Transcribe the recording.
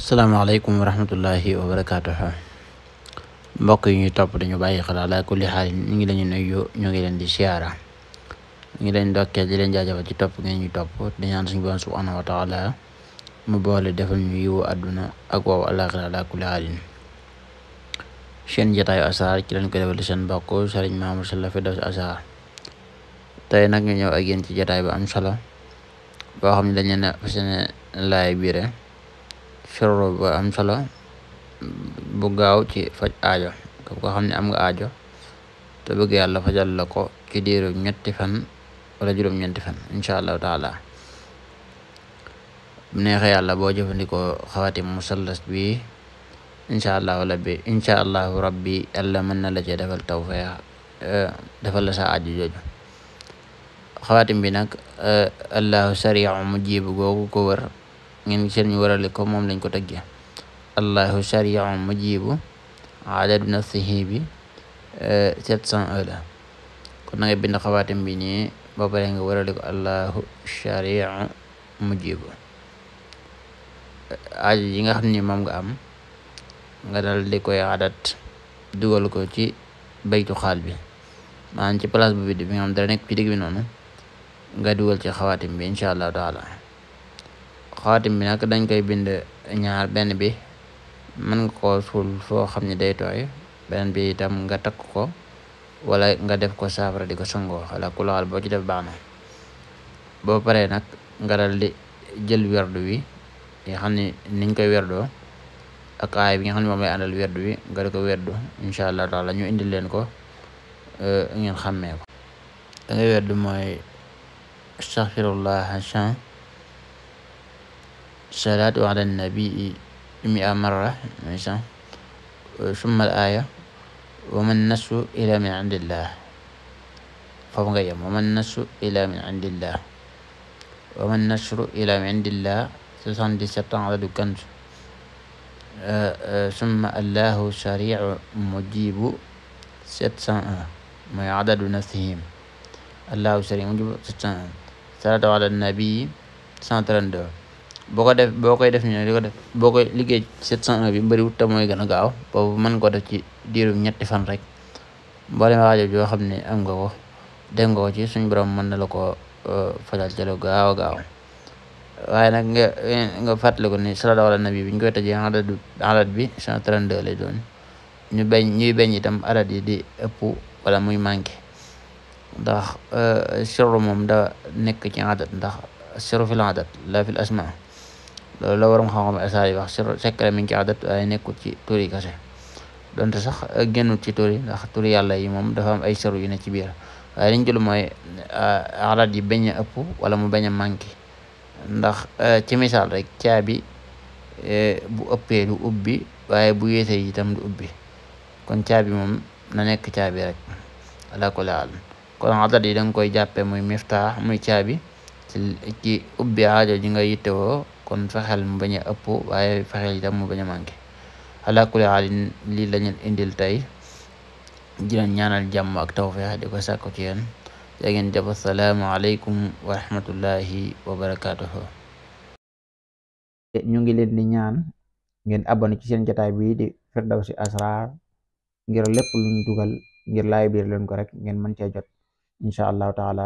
Assalamualaikum warahmatullahi wabarakatuh. Mbokk yi ñuy topp dañu bàyyi xel ala kulli xaal ñu ngi leen di nuyu ñu ngi leen di siyaara ñu ngi leen dokkee di leen jaajëfal ci topp ngeen ñu topp di ñaan suñu Boroom subhanahu wa taala mu boole defal ñu yiwu àdduna ak waaw alaxira ala kulli xaalin. Seen jataayu Asrar ci leen ko defal seen mbokk Sëriñ Mamour Sylla Firdawsi Asrar. Tey nag ñu ñëw ak yéen ci jataay bu am solo boo xam ne dañ leen a fas yéene laay biire soro bu am solo bu gaaw ci faj aajo ko xam ne am nga aajo te bëgg yàlla fajal la ko ci diiru ñetti fan wala juróom-ñeenti fan incha allahu taala. bu neexee yàlla boo jëfandikoo xawaatim musallas bi incha allahu rabbi yàlla mën na la cee defal tawfeex defal la sa aajo jooju. xawaatim bi nag allahu sariu mujibu googu ko wër ngeen seen ñu warale ko moom lañ ko tëggee allahu sariu mujibu adadu nafsihi bi 701 la kon na nga bind xawaatim bi nii ba pare nga warale ko allahu sariu mujibu aajo yi nga xam ni moom nga am nga dal di koy adat dugal ko ci baytu xaal bi maanaam ci place bu vide bi nga xam dara nekk ci digg bi noonu nga dugal ci xawaatim bi incha allahu taala. xawaatim bi nag dañ koy bind ñaar, benn bi mën nga koo suul foo xam ne day tooy, beneen bi itam nga takk ko wala nga def ko saafara di ko sangoo xala ku laal boo ci def baax na. boo paree nag nga dal di jël werdu wi nga xam ne niñ koy werdoo ak aay bi nga xam ne moom lay àndal werdu wi nga di ko werdu incha allah taala ñu indil leen ko ngeen xàmmee ko. da ngay werdu mooy astaghfirullah salaatu ala nabii 100 marra summa al aaya wa man nasru ila min indillah foofu nga yem wa man nasru ila min indillah wa man nasru ila min indillah 77 adadu kanz summa allahu sariu mujibu 701 mooy adadu nafsihim allahu sariu mujibu 701 salaatu ala nabii 132 boo koy def ni di ko def boo koy liggéey 701 bi bëriwut te mooy gën a gaaw boobu mën ko def ci diirum ñetti fan rek mboolem aajo joo xam ne am nga ko dégg nga ko ci suñ borom mën na la ko fajal ci lu gaaw a gaaw. waaye nag nga fàttali ko ni salaatu ala nabi bi ñu koy tëjee adat bi 132 lay doon ñuy bañ itam adat yi di ëpp wala muy manqué ndax sirru moom da nekk ci adat ndax sirru fil adat la fil asma loolu la waroon xam-xam asaar yi wax secret mi ngi ci adat waaye nekkul ci turi kase donte sax génnul ci turi ndax turi yàlla yi moom dafa am ay sirru yu ne ci biir waaye liñ jël mooy adat yi bañ a ëpp wala mu bañ a manqué ndax ci misaal rek caabi bu ëppee du ubbi waaye bu yéesee itam du ubbi kon caabi moom na nekk caabi rek ala kulli haal kon adat yi danga koy jàppe muy miftaax muy caabi ci ubbi aajo ji nga yittewoo kon fexeel mu bañ a ëpp waaye fexeel itam mu bañ a manqué ala kulli haal lii lañu indil tey di leen ñaanal jàmm ak tawfeex di ko sàkku ci yéen yaa ngeen jëf. assalaamu aleykum wa rahmatullahi wa barakatuhu. ñu ngi leen di ñaan ngeen abonné ci seen jotaay bii di Firdawsi Asrar ngir lépp luñ dugal ngir laay biir leen ko rek ngeen mën cee jot incha allahu taala.